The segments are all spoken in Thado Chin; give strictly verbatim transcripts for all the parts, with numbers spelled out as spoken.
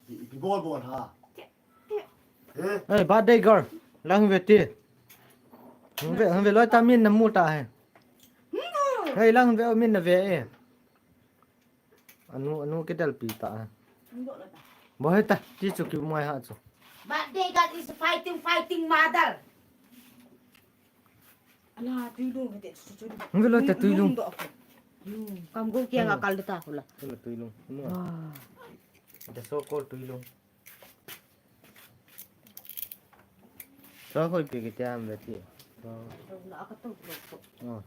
Ipi bol bol ham? Hey, birthday girl. Lang ve ti. Hung ve, hung ve loi ta min na mu ta he. Hey, lang ve min na ve e. Anu, anu kidel pi ta he. Bo he ta, ti chu ki moi ha chu. Birthday girl is fighting, fighting mother. Ala, tui lung hete, su, su. Ngi lo te tui lung. Lung do ko. Lung. Kam go kia nga kal ta ko la. Ngi lo tui lung. Ngi lo. Wah. The so called tui lung. So ko ipi ke tia am veti. So. Na aka to ko. Oh.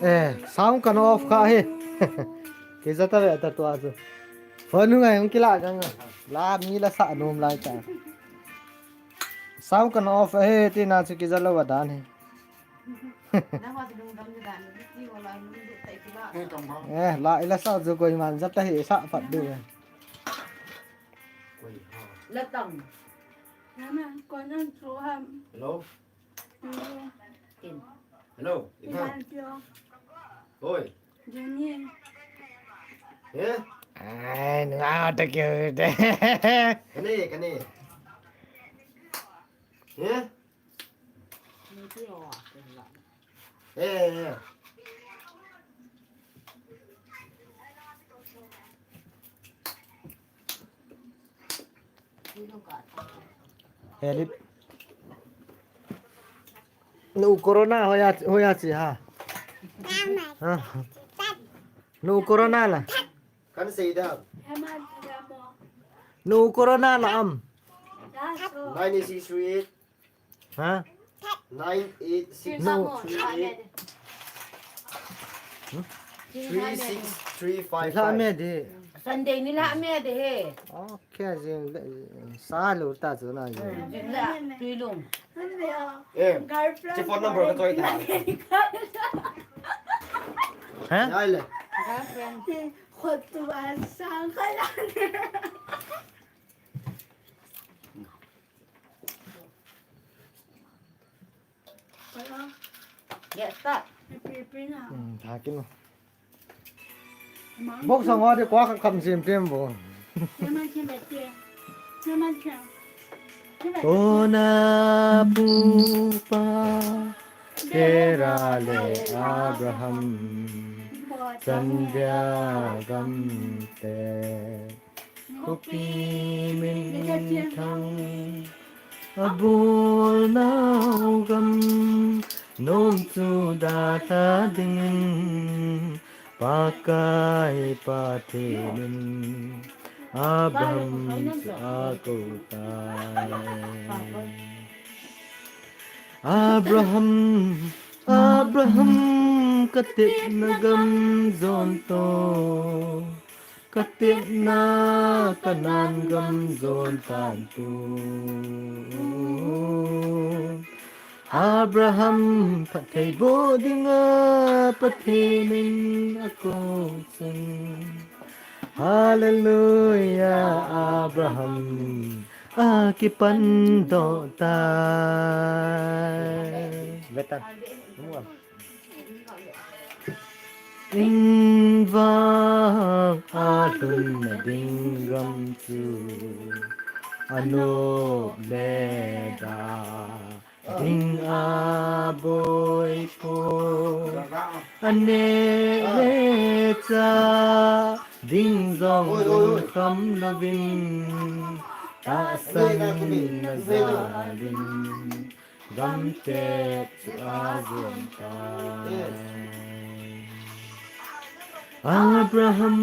Eh, sound kana off kha hi. Kei jata ve ta tua chu. Phone ngai hung kila jang. La mi la sa nom lai ta. Sound kana off hi, tina chu kei jalo wa dan hi. Eh, la ila sa chu koiman jata hi sa phat du. La tang. Hello. Hello. Hello. Oi. Jenny. Eh? Ai, nunga ta kyo te. Kani, kani. Eh? Eh, eh. Helip. Nu corona hoya, hoya chi ha. Ha? Nu corona la. Kan sei da. Nu corona la am. Nine eight six three eight. Ha? Nine eight six three eight. Three six three five five. La me de. Sunday ni la me de he. Okay, jing sa lu ta chu na jing. Jing la tui lung. Eh, chi phone number ka choi ta. Ha? Nai le. Khot tu an sang ka la. Ya, start. Hmm, tha kin. Bok sang wa de kwa kham kham sim tem bo. Kona pupa Tera le Abraham Chandra gam te. Khopi minthang abolnau gam nom chu dalha dingin Pakai Pathen in Abraham chu akou tai. Abraham, Abraham, katepna gam jon to. Katepna Kanan gam jon tan tu. Abraham phatthei boh dinga Pathen in akou chun. Hallelujah, Abraham akipan doh tai. Vetan. Inva alhunna ding gam chu anop le da ding aboi po, aneh le chah ding jong lungkham louvin tahsan na jalin. Gam tep chu ajon tai. Abraham,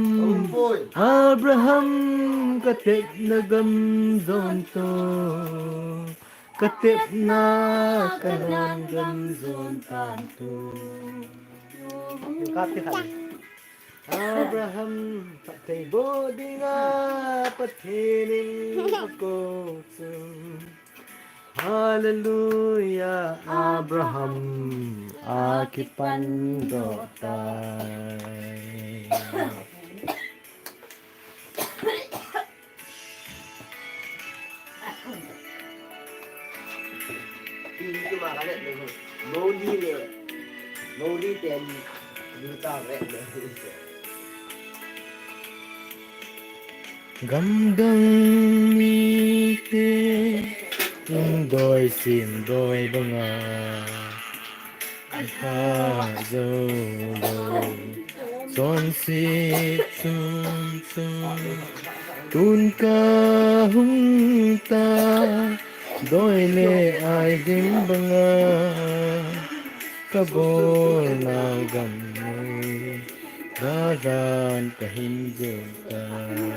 Abraham, katepna gam jon to. Katepna Kanan gam jon tan tu. Abraham phatthei boh dinga Pathen in akou chun. Hallelujah, Abraham akipan doh tai. Gamdang mite in doi sim doi banga. Aha jolo. Chonset chom chom. Tun kahung ta. Doi le ai ding banga. Kabolnau gam noi. Dadan kahin jot tai.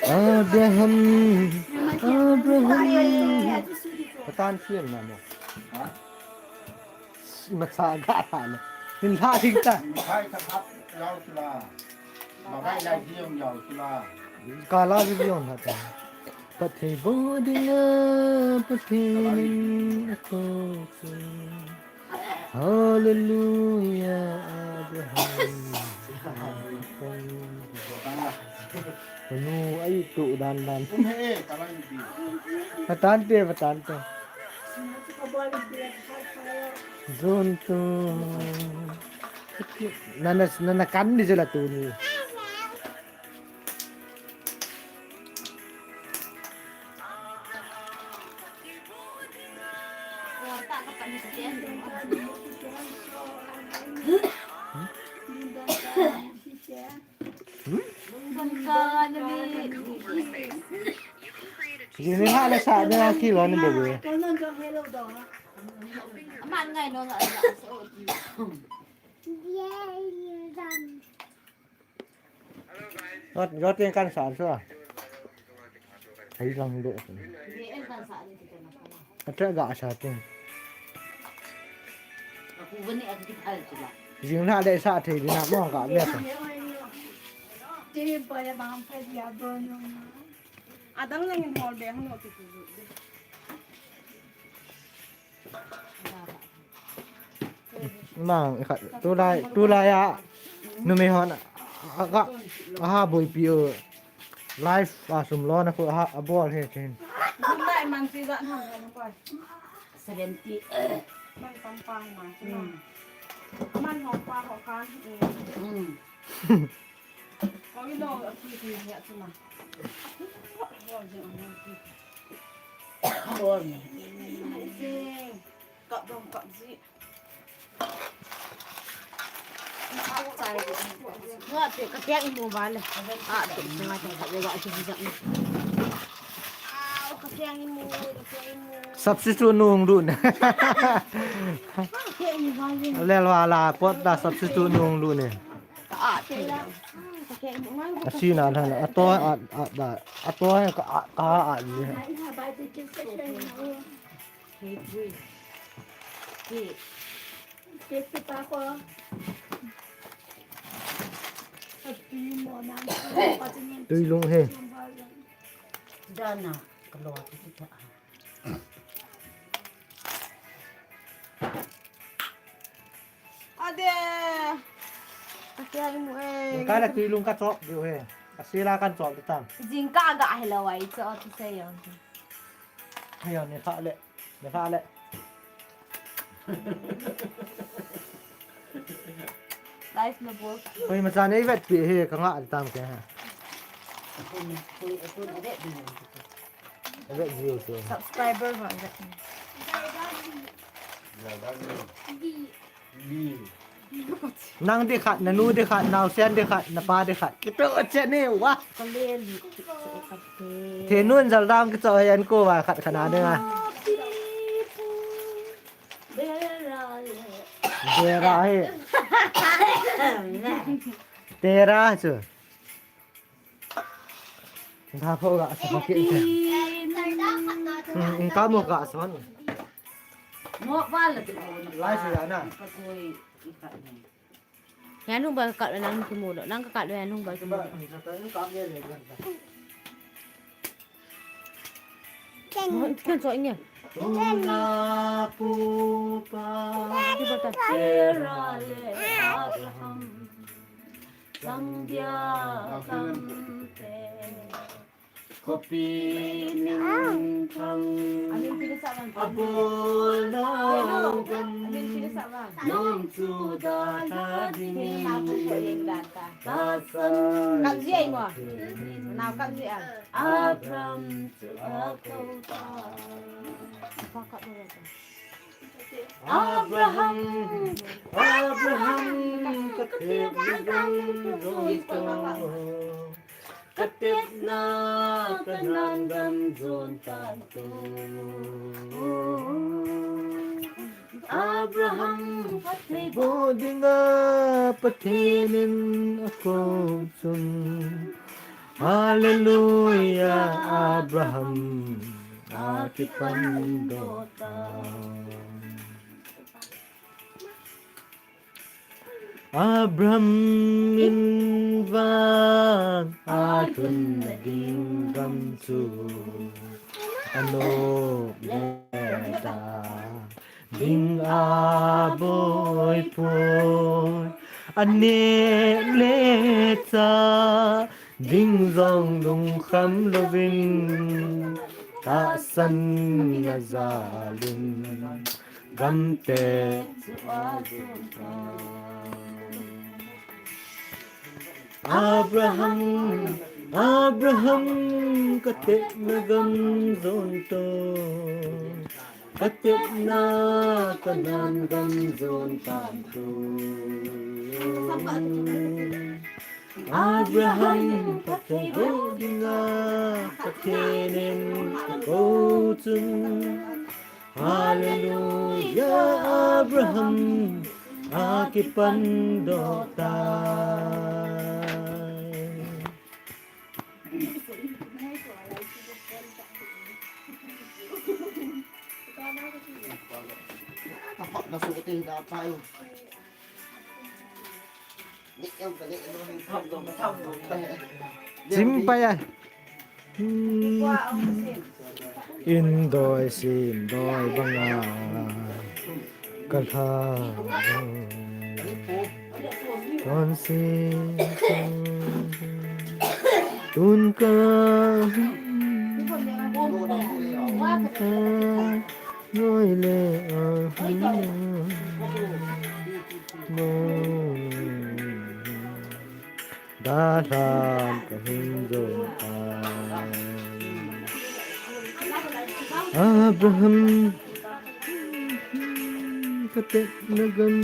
Abraham, Abraham. Patan siam na mo. Masa ga tha le. Hin tha thing ta. Mithai ka thap yau chula. Mabai lai hi yong yau chula. Ka la ji yong na ta. Pathe bo ding a, Pathe nin a ko chu. Hallelujah, Abraham. Kanu ai tu dan dan. Patante, patante. Zun tu. Nana, nana kan di jela tu ni. Jing ni ha le sa de na ki lo ni bebe. Jot, jot in kan sa sa. Ai lang do. Atra ga sa tin. Jing na de sa thei di na mo ga le. Adang lang in hol be hang no ti tu. Mang, ikhat, tulai, tulai a, numei hon, a, a, a, aha, boipi u, live, a, sum lona khu, aha, abol he, chen. Sum lai man ti ga tham han ko. Seventy. Man pam pa ma. Hmm. Man ho pa ho kan. Hmm. Ko ilo a ki ti ya tu ma. Bol ni. Bol ni. Kap dong kap ji. Substitute nu hung lut ne. Lel wala pot da substitute nu hung lut ne. Asina dan, ato, a, a, da, ato, ka, a, ka, a, ni. Tui lung he. Dana, ka lo ti ta. Ade. Ka kei mu e. Ka la tui lung ka chop diu he. Ka sila kan chop di tam. Jing ka ga he lo ai cho ti se yo. He yo ne tha le. Ne tha le. Life na bol. Koi ma cha nei vet pi he ka nga tam ke ha. Koi, koi, koi, vet di. Vet di u. Subscriber ba vet. Nang di khat, na nu di khat, nau sen di khat, na pa di khat. Kitu che ni wa. Ka le lu. Te nun jal dam ki cho yan ko wa khat khana de nga. Dera he. Tera chu. Ka pho ga sa ki. Hmm, ka mo ga sa. Mo pa la. Lai sa na. Yan hung ba ka kat nang ki mu lo. Nang ka kat yan hung ba ki mu lo. Mo kan so inge. Tuna pupa. Di ba ta? Tera le Abraham. Sangdia kante. Khopi ning thang. Abol nau gam. Nom chu da da ding. Tasan. Kap ji ai mo. Nau kap ji ai. Abraham chu a ko ta. Abraham, Abraham, ka thep gam jon to. Ka tepna, ka nan gam jon tan to. Abraham, Pathen. Bo dinga Pathen in a ko chun. Hallelujah, Abraham, a kipan do ta. Abraham in vang a lhun ding gam chu a nop le da ding a boi poi, a neh le chah ding jong lungkham louvin, tahsan a jalin gamteh chu a jon tai. Abraham, Abraham, ka tepna gam jon tan, ka tepna Canaan gam jon tan. Abraham phatthei boh dinga Pathen in akou chun, Hallelujah, Abraham akipan doh tai. Chim pai a. Indoi sindoi banga ka lha. Kon si tun ka noi le a. Dalhan ka hin jon tai. Abraham ka tepna gam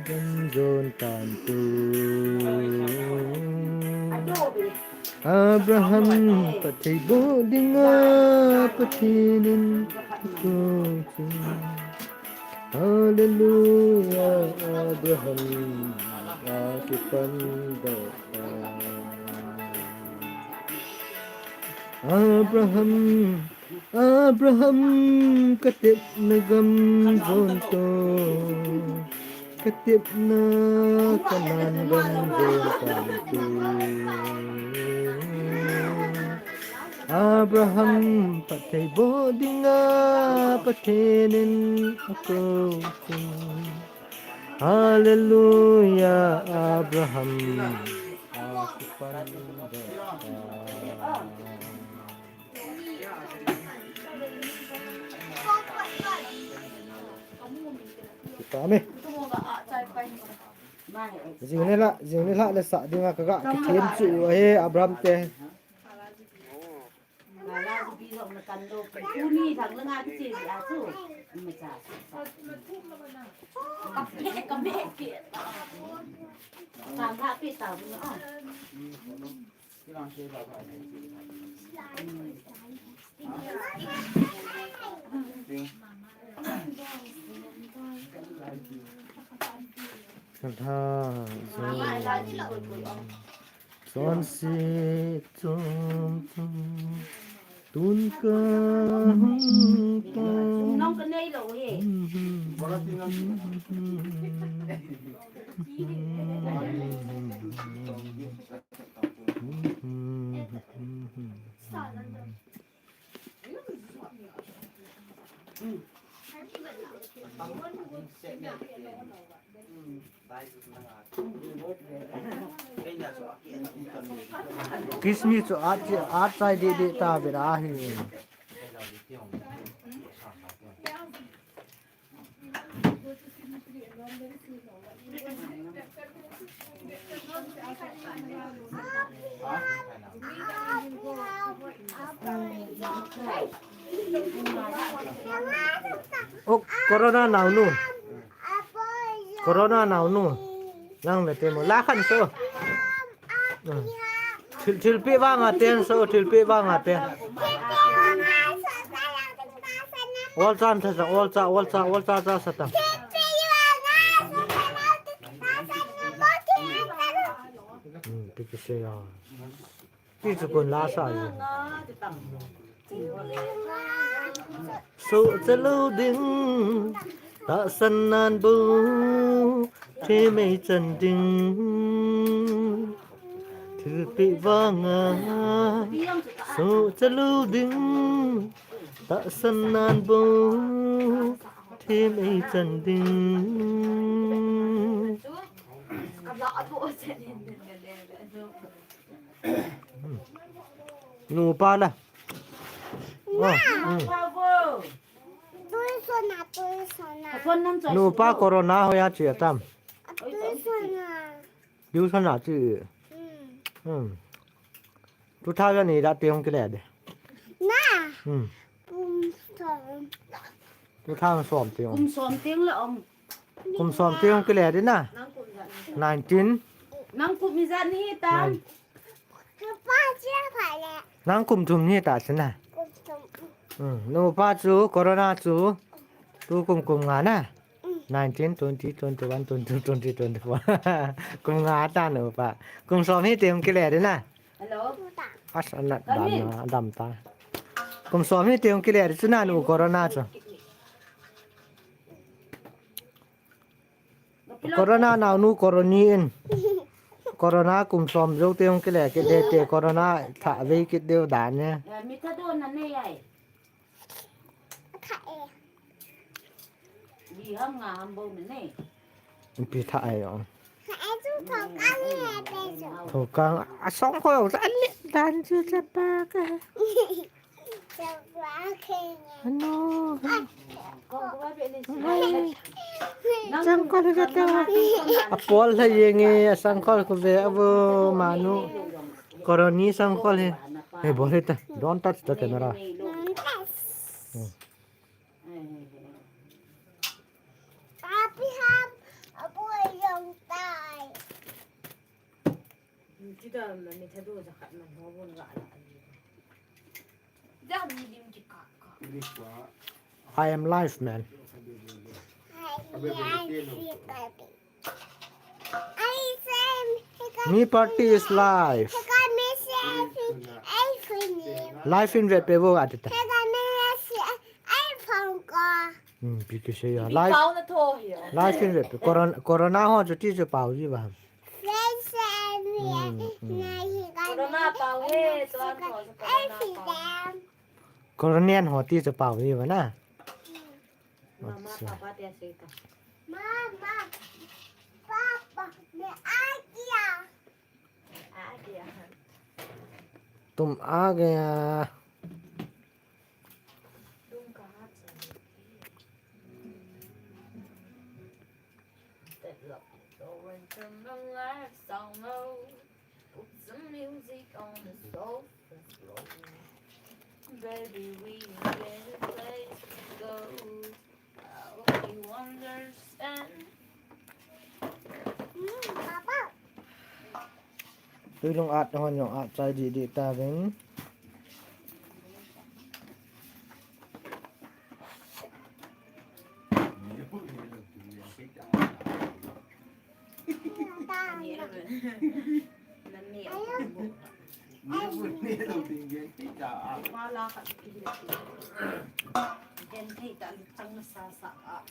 gam jon tan tu. Abraham phatthei boh dinga Pathen in akou chun. Hallelujah, Abraham akipan doh tai. Abraham, Abraham ka tepna gam jon tan. Ka tepna Canaan gam jon tan tu. Abraham phatthei boh dinga Pathen in akou chun. Hallelujah, Abraham akipan doh tai. Kita me. Jing ne la, jing ne la le sa dinga ka ga kithem chu ahi Abraham te. Ka lha jon, jon si chom chom tun ka hung ta. Kismi chu at, at chai di di ta bera hi. O corona naonu. Corona naonu. Nang le temo. La khan so. Thil, thilpeh vang a ten so, thilpeh vang a ten. Ol chan tha sa, ol cha, ol cha, ol cha cha sa ta. Hmm, pi ki se ya. Pi chu kon la sa yi. Soh chalou ding, tahsan nan bou, them ei chan ding. Thilpeh vanga, soh chalou ding, tahsan nan bou, them ei chan ding. Nupa la. Oh, mm. Tuition a, tuition a. Nupa corona hoiya che tam. Tuition a. Tuition a che. Mm. Mm. Two thousand eight a te hung kile de. Na. Mm. Kum som. Two thousand som te hung. Kum som teng le ong. Kum som te hung kile de na. Nang kum ijat ni? Nineteen. Nang kum ijat ni ta? Nine. Nang kum thum ni ta sina. Kum thum. Hmm, nupa chu, corona chu, tu kum kum nga na. Nineteen, twenty, twenty-one, twenty-two, twenty, twenty-four. Kum nga ta nupa. Kum som hi te hung kile de na. Hello. As anat dam na, dam ta. Kum som hi te hung kile de chu na nu corona chu. Corona naonu coroni in. Corona kum som jou te hung kile kit de te corona tha vei kit deu dan ne. Eh, mi tha don na nei ai. Tha e. Di ham nga ham bou mi nei. Pi tha ai o. Tha e chu thokang e pe chu. Thokang a song ko sa le dan chu sa pa ka. Ano. Sangkol hi kata. Apol hi yenge, sangkol ko ve avo manu. Coroni sangkol hi. Hey, bol hi ta. Don't touch the camera. Hmm. Papi ham, abo yong tai. Ti da na mi tha do ja khat man ho bun ga la. Da mi lim ki ka ka. I am live, man. Mi party is live. Live in ve pe vo ati ta. Hmm, pi ki se ya. Live. Live in ve pe. Corona, corona ho chu ti chu pao ji ba. Hmm, hmm. Corona pao he, tuan ho chu corona pao. Coronian ho ti chu pao hi ba na. Mama, acha. Papa, te asei ta. Mama, papa, main aa gaya. Aa gaya. Tum aa gaya. Tum kaha chale. That love is over and turn my life sound low. Put some music on the sofa slow. Baby, we need a place to go. I hope you understand. Tui lung at hon jong at chai didi ta vin.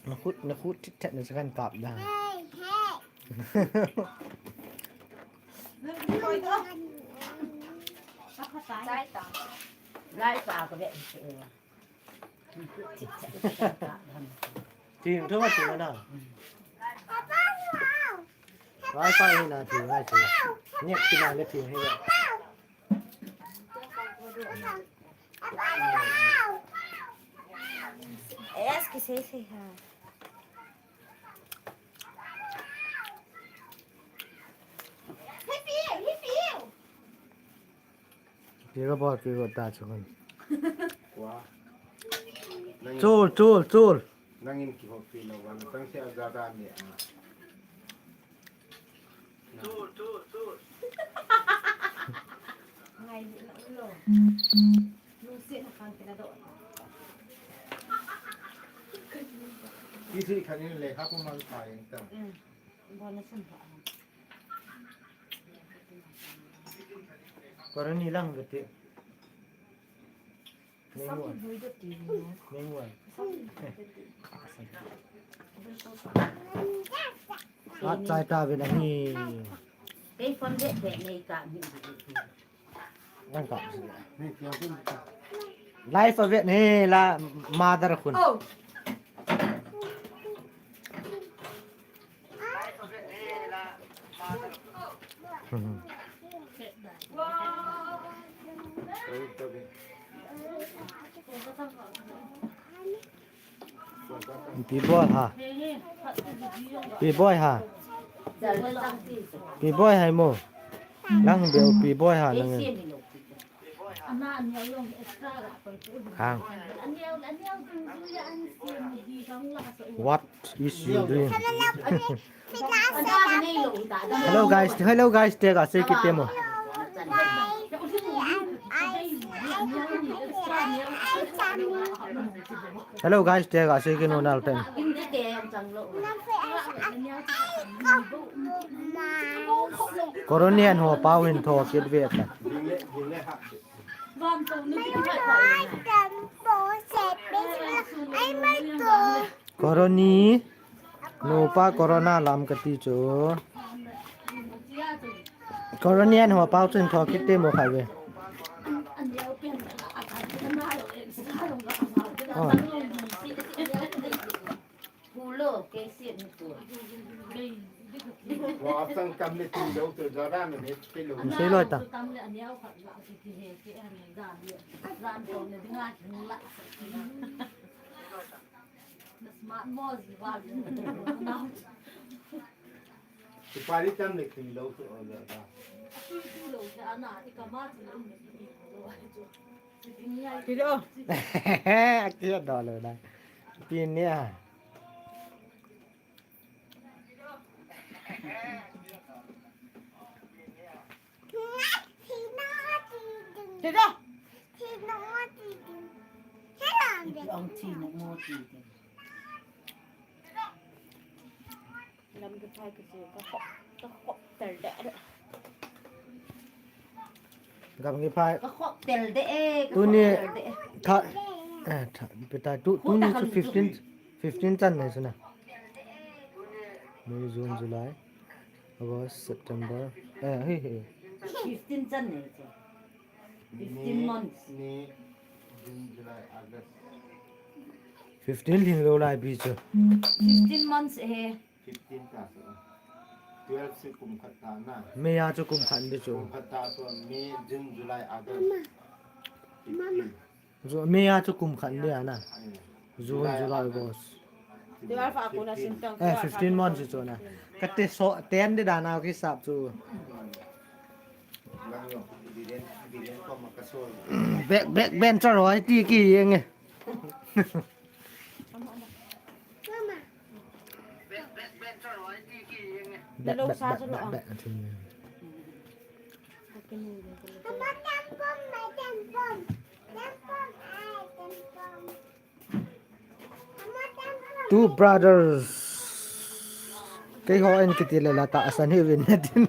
Na khut, na khut thit thit na sa kan kap da. Lai pa ka ve. Thing thua thing na. Wi-Fi hi na thing na thing. Net ki na le thing hi. Es ki sei sei ha. Pi ka bol pi ka ta chu kan. Kwa. Chul, chul, chul. Nangin kihoupi lou vang, chang se a ja da ni a. Chul, chul, chul. Ngai ni na ulo. Lu se na kan kina do. Isi khanin le ha ko mang pa yang ta. Mm. Bo na sun pa. Corona lang kati. Neng wan. Neng wan. At chai ta ve na hi. Kei phone vet vet nei ka mi. Nang ka. Live a vet nei la mother khun. Oh. Pi boy ha. Pi boy ha. Pi boy hai mo. Nang beu pi boy ha nang. Hang. What is you doing? Hello guys, hello guys, te ka sei kit te mo. Hello guys, te ka sei kit mo nal pen. Koronian ho pau hin tho kit ve ta. Koroni. Nupa corona lam kati chu. Koronian ho pau chun tho kit te mo khai ve. Oh. Hulo, kei siet ni tu. Wa sang kam le tu lo tu jara me ne pe lo. Sei loi ta. Tam le aniau khat la ki ki he ki an dan le. Dan to ne dinga kin la. Na smart mo ji wa. Supari tam le tu lo tu o jara. Tu lo ja na i kama tu lo ni. Kilo. Akia dolo na. Pinia. Tida. Ong ti no mo ti. Lam ke phai ke se ka khop, ka khop tel de. Gam ngi phai. Ka khop tel de e, ka Tuni khop tel de e. Tha, eh, tha, pita tu, Khu tuni ta chu kam fifteen, tu. Fifteen chan nei suna. May, June, July, August, September. Eh, he, he. Fifteen chan nei chu. Fifteen May, months. May, June, July, August. Fifteen lhing lou lai pi chu. Fifteen months he. Fifteen ta so. Twelve si kum khat ta na. May a chu kum khat ni chu. Kum khat ta so May, June, July, August. Fifteen. Ju-, May a chu kum khat ni a na. Eh. June, July, July, August. August. Twelve a kona sin tang. Eh, fifteen months chu na. Kati so, ten di dan a kisap chu. Lang yo, bilen, bilen ko makasol. Back, back bencher ho ti ki yeng e. Two brothers. Keiho in kiti le la tahsan hi vin na tin.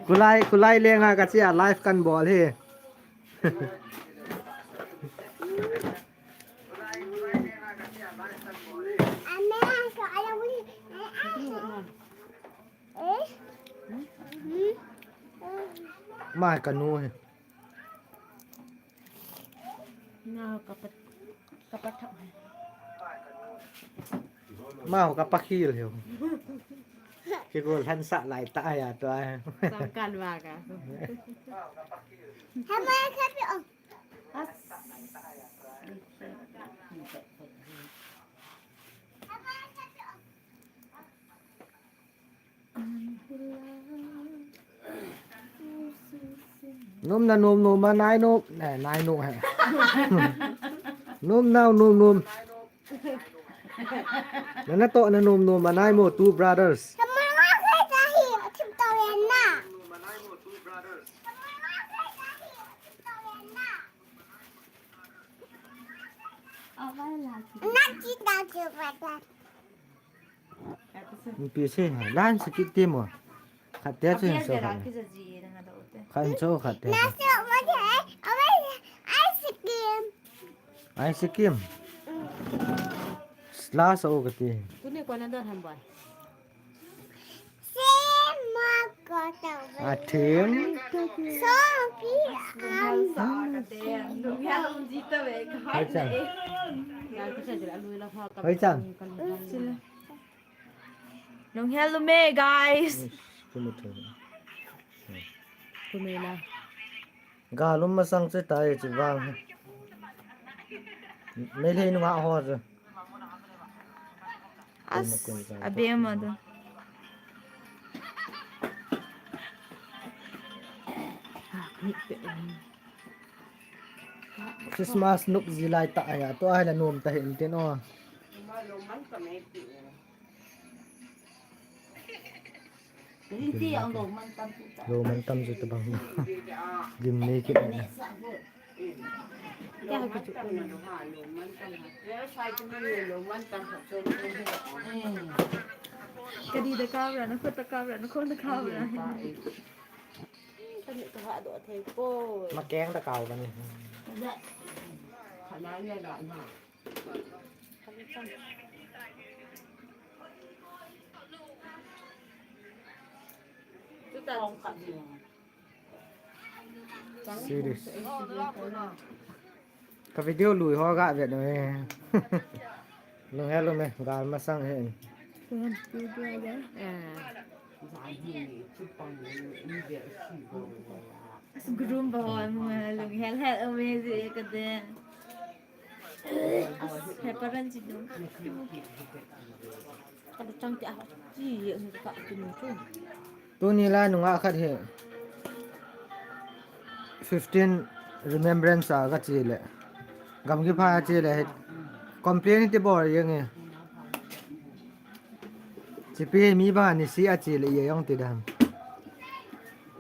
Kulai, kulai le nga ka chia live kan bol hi. Mai ka nu hi. Na ka pat, ka pat thak. Mau ka pakhil hiu. Kigol han sa lai ta ya to ai. Sangkan wa ka. Hama ka pi o. As. Nom na nom nom a nai nom, eh, nai nom he. Nom na nom nom. Na na to na nom nom a nai mo two brothers. Pi se, lan sakit te mo. Khat te chu so khat. Khat so khat te. Ice cream. Ice cream. Last o kati. Tuni kona don ham boy. Athim. Hoichan. Hoichan. Lunghel lume, guys. Yes, kumu thei. Kume na. Galum masang che tai che vang. Meilhei nunga ho che. As, abema do. Christmas nup ji lai ta ya, to ai la nom ta hin tin o. Lo man tam chu tabang. Lim nei kit. Kadi da kabra, na khut da kabra, na khut da kabra. Kani ka ha do thei poi. Ma keng da kau kani. Serious. Ka video lui ho ga vet noi. Lunghel lume, gal masang hin. As grum ba ho mo lunghel hel ume ji ka de. Heparan ji dong. Ka de chang ti a ji ye ka ti mo chu. Tuni la nunga khat hi fifteen remembrance a ka che le. Gam kipha che le hi. Complain ti bol jeng e. Chipi mi ba ni si a che le ye jong ti dam.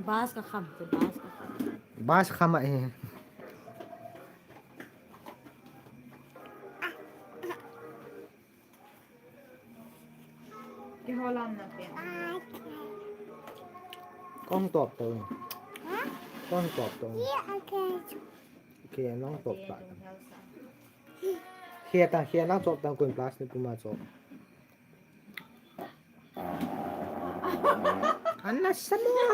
Bus ka kham, bus ka kham. Bus kham a hi. Keiho lam na pe. Kong top to. Ha? Kong top to. Yeah, okay. Okay, nang top ta. Khia ta, khia nang top ta, kun plus ni puma top. Ana sa mo.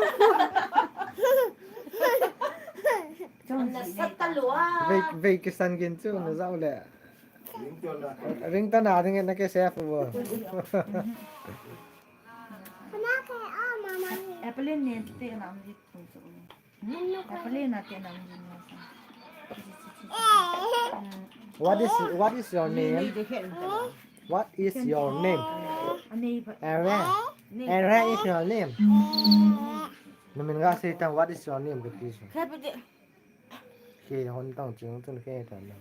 Ana sa ta lua. Vei, vei kisan gin chu, na zau le. Ringtone a ding na ke save bo. Apple ne te na am ji tung chu. Apple na te na am ji na sa. What is, what is your name? What is your name? Aaron. Aaron is your name. Namin ga sei tang, what is your name? Kati chu. Khe hon tang chung chun khe ta na.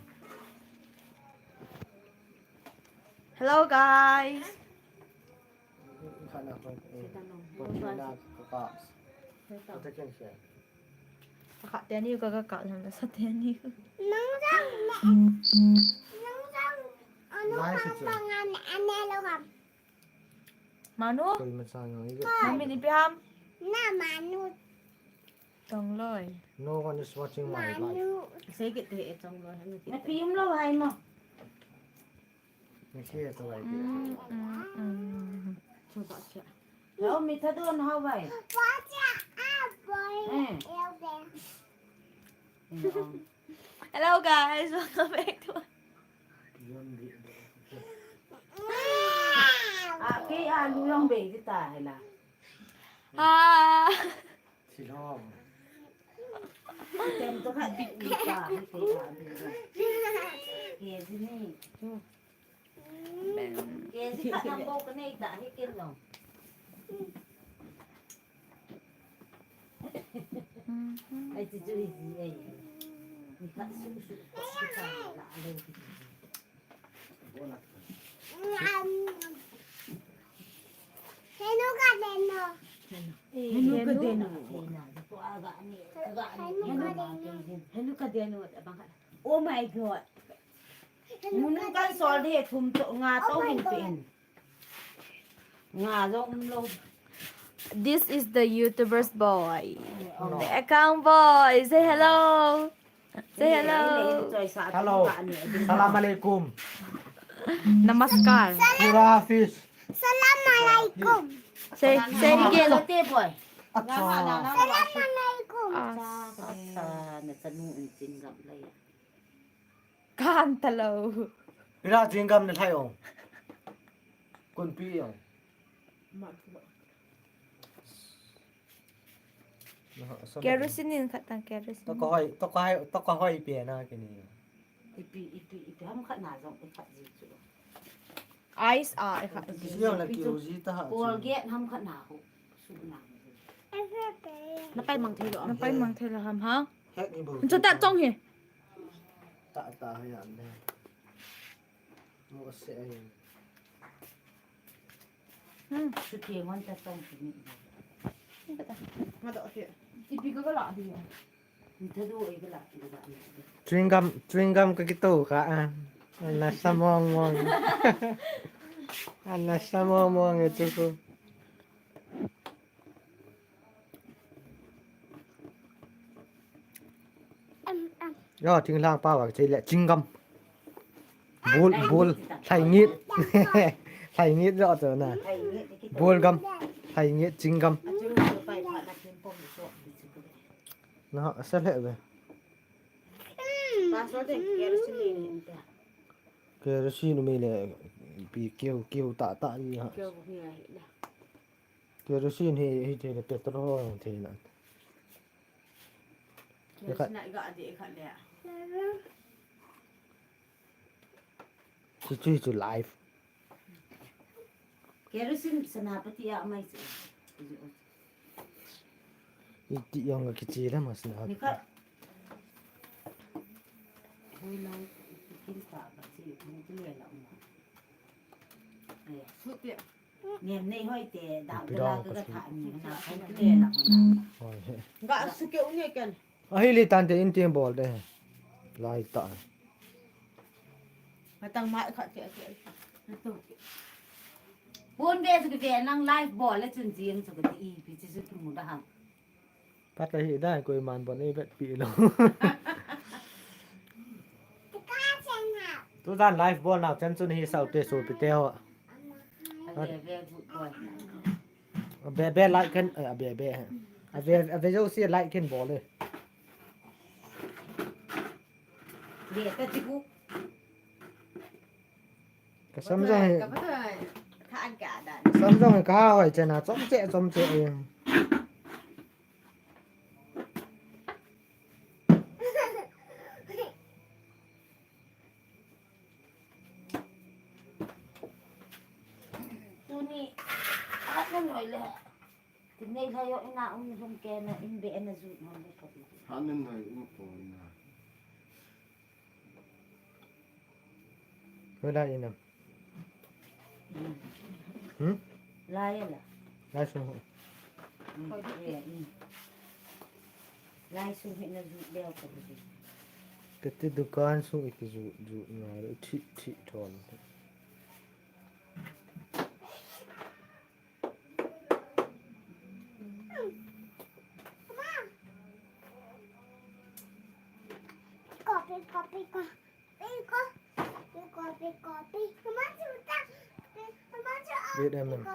Hello, guys. Kha na ko, eh, ko na ka ka. Ka ta ken khe. Ka teni ka ka ka na sa teni. Nang jang, nang jang. Anu lai ka si chu. Pangan ane lo ham. Manu? Koi ma cha ngai ve. Mami ni pi ham? Na manu. Tongloi. No one is watching my live. Manu. Sei kit te e Tongloi. Na pi um lo hai mo. Na ke to lai ke. Mm, mm, mm. Chuba cha. Lo mi tha don hao vai. Ba cha a boy. Eh. Yo de. Hello guys, welcome back to. A ke a lu jong bei di ta hela. Ha. Silom. Tem to khat bit ni ta hi ke a lu. Ke di ni. Ke di khat tam bo ka nei ta hi ke lo. Ai, ti chu hi, ai. Ni khat su su, su ka la lo. Henu ka deno. Henu ka deno. Henu ka deno. Henu ka deno. Oh my God. Henu ka sol de thum to nga to hin pen. Nga jong um lo. This is the YouTuber's boy. Oh. The account boy. Say hello. Say hello. Hello. Salam alaikum. Namaskar. Kira Hafiz. Salam alaikum. Say, say again. Acha. Salam alaikum. Ah. Acha, na chanu in Chin gam lai. Kan talo. Ira Chin gam na thai ong. Kun pi ong. Kerosene in khat tang kerosene. To ko hoi, to ko hoi, to ko hoi pe na kini. Ipi, ipi, ipi ham khat na jong i khat ji chu. Ice a i khat ji. Siang la kiu ji ta ha. Colgate ham khat na ho. Su na. Na pai mang thei lo. Na pai mang thei lo ham ha. Hek ni bo. Chu ta chong hi. Ta ta ha ya ne. Mo se ai. Hmm. Su ti ngon ta chong ti ni. Ni ka ta. Ma do ke. Ipi ka la di. Chewing gum, chewing gum ka kito kha a. Ana sa mong mong. Ana sa mong mong e chu ko. Yo, chewing lang pa wa che le chewing gum. Bul, bul, lhai ngit. Lhai ngit jo to na. Bul gum, lhai ngit, chewing gum. Na, sa le be. Kerosene me le, pi keu, keu ta ta ni ha. Kerosene hi, hi te le petrol te na. Kerosene ga de kha le. Chu chu chu live. Kerosene Senapati a mai chu. Iti yong ka kichi la ma Senapati. Ni kha. Hui nang kin ta ba chi kin le la ma. Ai, su te. Ngen nei hoi te, da, da, da, da, tha, ni, na, hoi te, na, na. Hoi he. Ga, su ke, u ne ken. Ahi le tan te in tin bol de. Lai ta. Matang mai kha te, te. Hon ve su ke ve nang live bol le chun jing su ke ipi chi su ki mu da hang. Pat la hi dai koiman bon ei vetpi lou. Tujan live bol nau chan chun hi saute sopi te ho. Ave, ave, good boy. Ave, ave, like khen, eh, ave, ave. Ave, ave jouse like khen bol e. Ve ta chi ku. Ka sam jong hi. Ka pa to, ka an ka da. Sam jong hi ka hoi chena, chom che, chom che e. Tuni, at na noi le. Tinei la yo ina um hum ke na in be na ju na le ka ti. Hanin noi um ko ina. Ko la ina. Hmm? La ya la. La su. Hmm, ya, hmm. La su hi na ju le ka ti. Kati dukan su iki ju ju na thi thi thon. Wait a minute.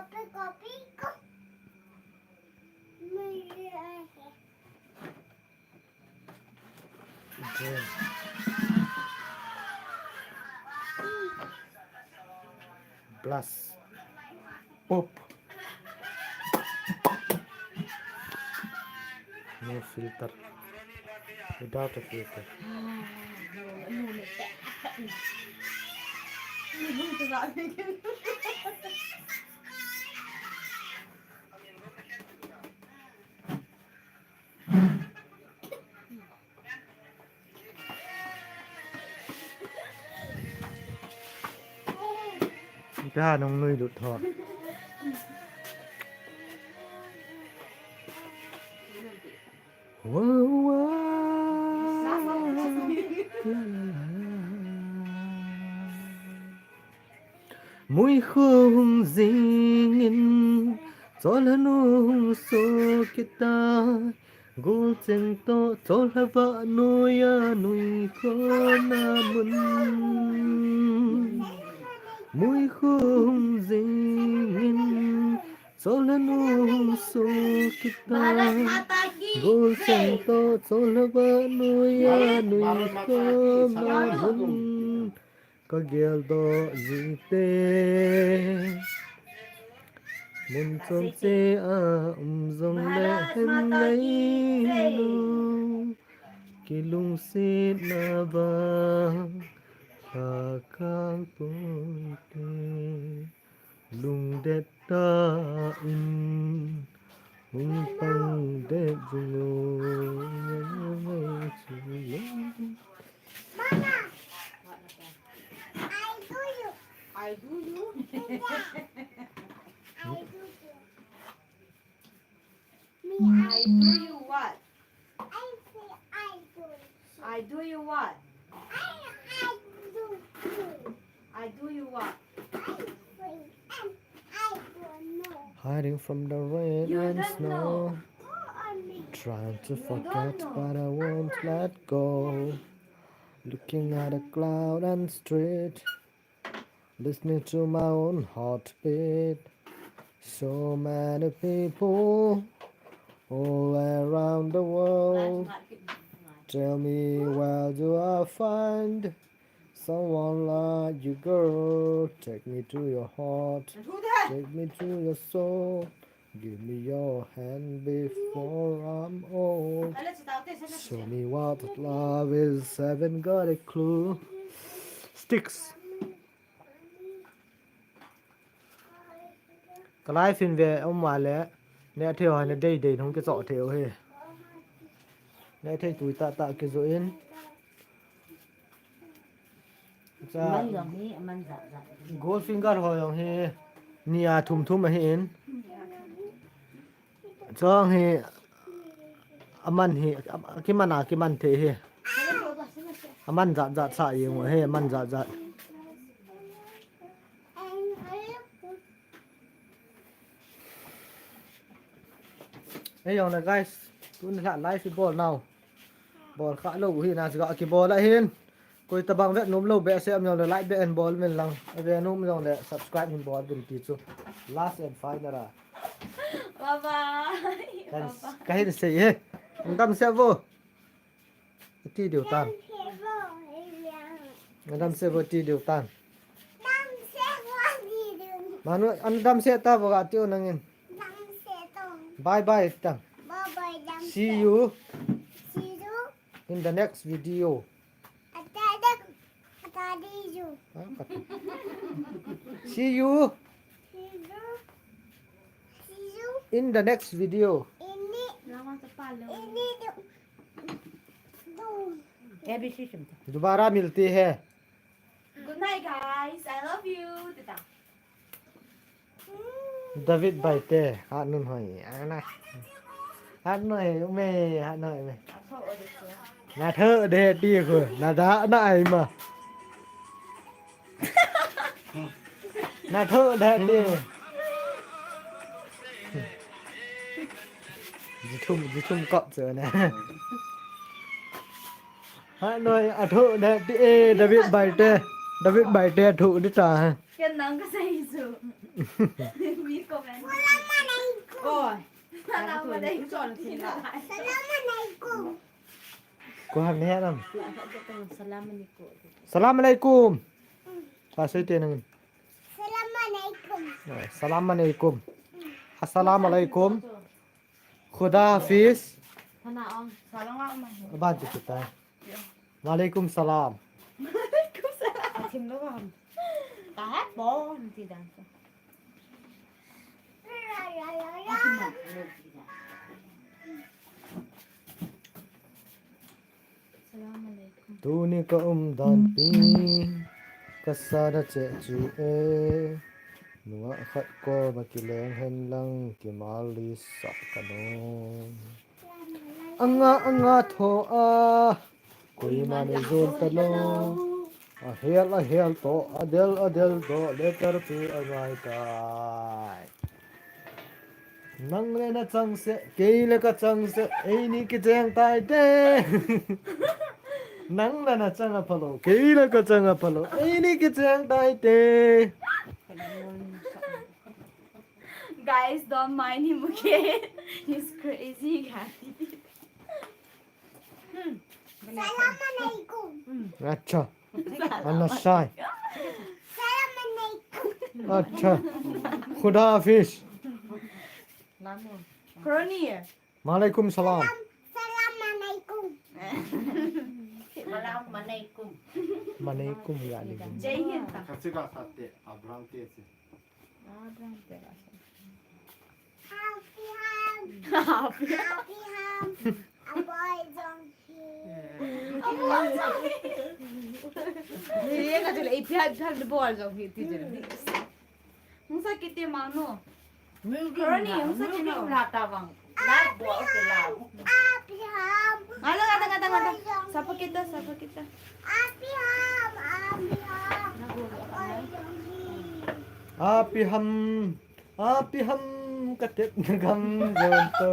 Plus. Pop. No filter. Without a filter. Ita nung nui lut tho. Wow, wow. La, la, la, la. Mui hung jingin, chol hanu hung so kita. Gol cheng toh Cholhava noiya nui khona mun. Mui khum jingin Cholha nu hung so kita. Gol cheng toh Cholhava noiya nui khona mun. Ka geldoh jingte. Mun chom chea um jongle hin nei lo. Kilungsetna vang kha kang poite. Lungdet tah in hung pang det jing o. I do you. I do you. I do you. Me, I do you what? I say I do you. I do you what? I, I do you. I do you what? I say and I don't know. Hiding from the rain and snow. Trying to forget, but I won't let go. Looking at the cloud and street. Listening to my own heartbeat. So many people all around the world. Tell me, where do I find someone like you, girl? Take me to your heart. Take me to your soul. Give me your hand before I'm old. Show me what love is. Haven't got a clue. Sticks. Ka live in ve um a le, ne thei ho ne dei dei hung kichoh thei u hi. Ne thei tui tah tah kijoh in. Cha. Man jong hi, man jat jat. Gold finger ho jong hi, ni a thum thum ahi in. Chong hi, aman hi, a, kiman a kiman thei hi. Aman jat jat sa jeng u hi, aman jat jat. Ei jong le guys, tuni la live i bol nau. Bol kha lou u hi na, chu ga kibol ahin. Koi tabang vet nom lou behseh um jong le like beh in bol uvin lang. A ve nom jong le subscribe hin bol uvin ti chu. Last and final a. Bye bye. Kan, bye bye. Ka hin sei e. Damsel vo. Ti diu tan. Damsel vo ti diu tan. Manu, an damsel ta vo ga ti u nangin. Bye bye tan. Bye bye, damsel. See you. See you. In the next video. Ata, ata, ata, di you. Ah, kat-, see you. See you. See you. In the next video. Ini. Ini. Dobara milte hain. Good night, guys. I love you. Tita. David Baite, hat nun hoi. Ana. Hat nun hoi, ume, hat nun hoi, ume. Na tho de ti khu, na da na ai ma. Na tho de ti. Ji thum, ji thum kop chu na. Hat nun hoi, a tho de ti e, David Baite. David Baite a tho di ta. Ken nang ka sei chu. Mi comment. Oi. Salam alaikum. Salam alaikum. Ko ham ne nam. Salam alaikum. Salam alaikum. Ka sei te nang. Salam alaikum. Salam alaikum. Assalamu alaikum. Khuda Hafiz. Hana ong. Salam alaikum. Aban chu kita. Wa alaikum salam. Wa alaikum salam. Athim lo ham. Ta ha bon ti dan. Tuni ka umdan pi, ka sana che chu e, nungah khat koma kileng hen lang, kimal lisa ka nom. Anga, anga tho a, koiman ei jon ta lou. Ahel, ahel toh, adel, adel toh, letter pi angai tai. Nang le na chang se, kei le ka chang se, eini kicheng tai te. Nang le na chang a phalo, kei le ka chang a phalo, eini kicheng tai te. Guys, don't mind him, okay? He's crazy, guys. Salam alaikum. Acha. Ana sai. Salam alaikum. Acha. Khuda Hafiz. Crony. Malaikum salam. Salam alaikum. Salam alaikum. Malaikum ya alaikum. Jai Hind. Kachi ka sate Abraham te si. Happy ham. Happy ham. A boy jong hi. Ye ka chule ipi ha ipi ha de bol jong hi ti jule. Hung sa kiti mano. Crony, hung sa kiti no. Lata bang. Lai bo ke la. Happy ham. Ngala ngala ngala ngala. Sapa kita, sapa kita. Happy ham. Happy ham. A boy jong hi. Api ham. Api ham ka tep na gam jon to.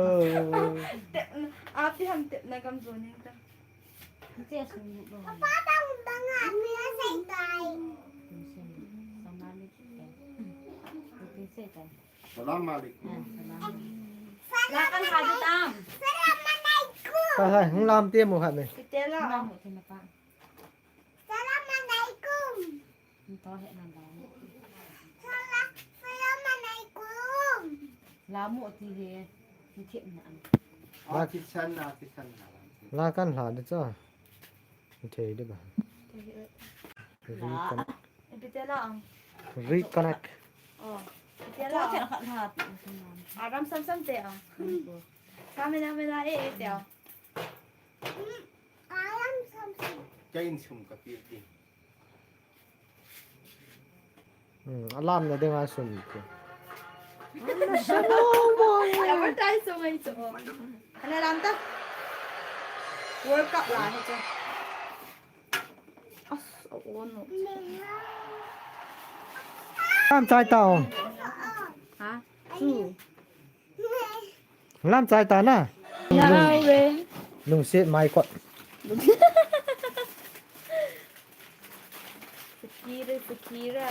Tep, api ham tep na gam jon ta. Papa bang bang a pia sai tai. Salam alaikum. La kan ha di tam. Salam alaikum. Hai hai, hung lam te mo khat me. Kitela. Salam alaikum. Salam alaikum. Lamu ti he. Ni thep na an. Akisan akisan. La kan hla de cha. Thei de ba. Reconnect. Ipi te la ang. Reconnect. Oh. Ipi te Cho la che ang. Khat ha ti sun nam. Aram sam sam te ang. Kamera mera e e te ang. Kalam samsam. Kain sum ka pi ti. Hmm, alam na ding a sum ti. Advertise so mai so. Ana lam ta. World Cup la he cho. As, oh no. Lam chai tao. Ha? Chu. Lam chai ta na. Now rain. Lungset mai kot. Sakira, Sakira.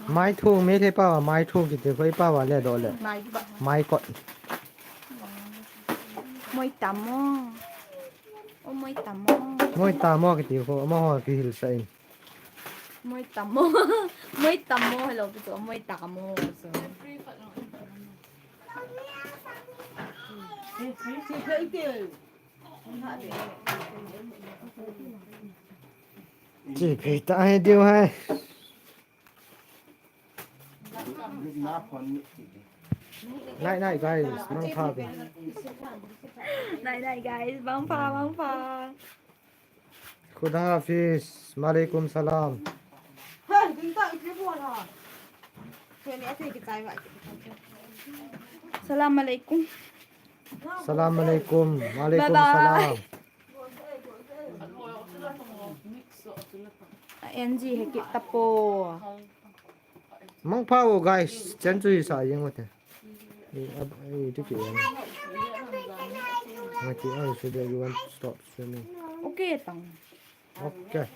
Mai thong me thei pa wa, mai thong kiti khoi pa wa le do le. Mai ba. Mai kot. Moi tamo. O moi tamo. Moi tamo kiti kho, mo ho kihil sa in. Moi tamo. Moi tamo hello kiti moi tamo. So. Chi phei ta hai diu hai. Na phone ni ti. Nai nai guys, mang pha ko. Nai nai guys, bang pha, bang pha. Khuda Hafiz, malaikum salam. Salam alaikum. Salam alaikum. Malaikum Bye bye. Salam. N G he kit tapo. Mang pha o guys. Chen chu sa yeng o te. Eh, ab- eh, tu ki yeng. Mati, oh, so that you want to stop streaming. Okay tang. Okay.